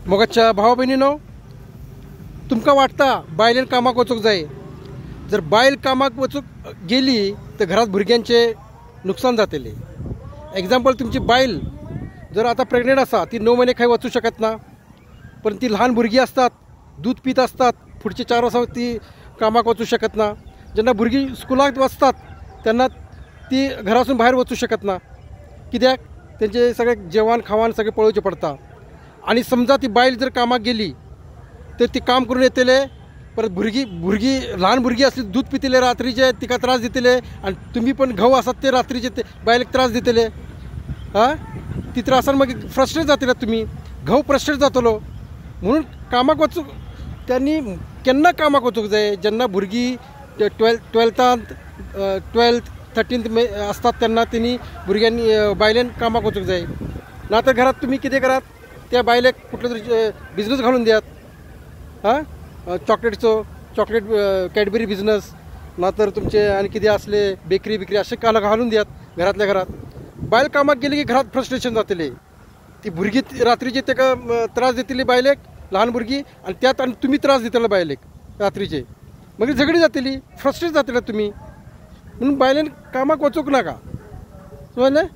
मोगाच्या भावा भयणीनो, तुमकां वाटता बायलेन कामाक वचूंक जाय. जर बायल कामाक वचूंक गेली तर घरात भुरग्यांचे नुकसान जातलें. एग्जाम्पल, तुमची बायल जर आतां प्रेग्नेंट आसा, ती 9 म्हयने खंय वचूं शकत ना, पण ती ल्हान भुरगीं आसतात, दूद पीत आसतात, फुडचे 4 वर्सां ती कामाक वचूं शकत ना. जेन्ना भुरगीं स्कुलाक वचतात तेन्ना ती घरासून भायर वचूं शकत ना, कित्याक तेंचे सगळें जेवण खावण सगळें पळोवचें पडटा. आनी समजा ती बायल जर कामाक गेली तर ती काम करून येतले, परत भुरगीं भुरगीं ल्हान भुरगीं आसली दूद पितले रात्रीचे, तिका त्रास दितले, आनी तुमी पण घोव आसात ते रात्रीचे ते बायलेक त्रास दितले. आं, ती त्रासान मागीर फ्रस्ट्रेट जातले तुमी, घोव फ्रस्ट्रेट जातलो. म्हणून कामाक वचूंक त्यांनी केन्ना कामाक वचूंक जाय, जेन्ना भुरगीं ट्वेल्थांत 12th 13th आसतात तेन्ना तेणी भुरग्यांनी बायलेन कामाक वचूंक जाय. ना तर घरात तुमी कितें करात, त्या बायलेक कुठलो तरी बिजनस घालून दियात. हां, चॉकलेटचो, चॉकलेट कॅडबरी बिजनस, ना तर तुमचे आनी कितें आसले बेकरी बिकरी अशें घालून दियात घरांतल्या घरात. बायल कामाक गेली की घरात फ्रस्ट्रेशन जातलें, ती भुरगीं रात्रीचे ताका त्रास दितली बायलेक, ल्हान भुरगीं, आनी त्यात आनी तुमी त्रास दितले बायलेक रात्रीचे, मागीर झगडी जातली, फ्रस्ट्रेट जातले तुमी. म्हणून बायलेन कामाक वचूंक नाका, समजलें.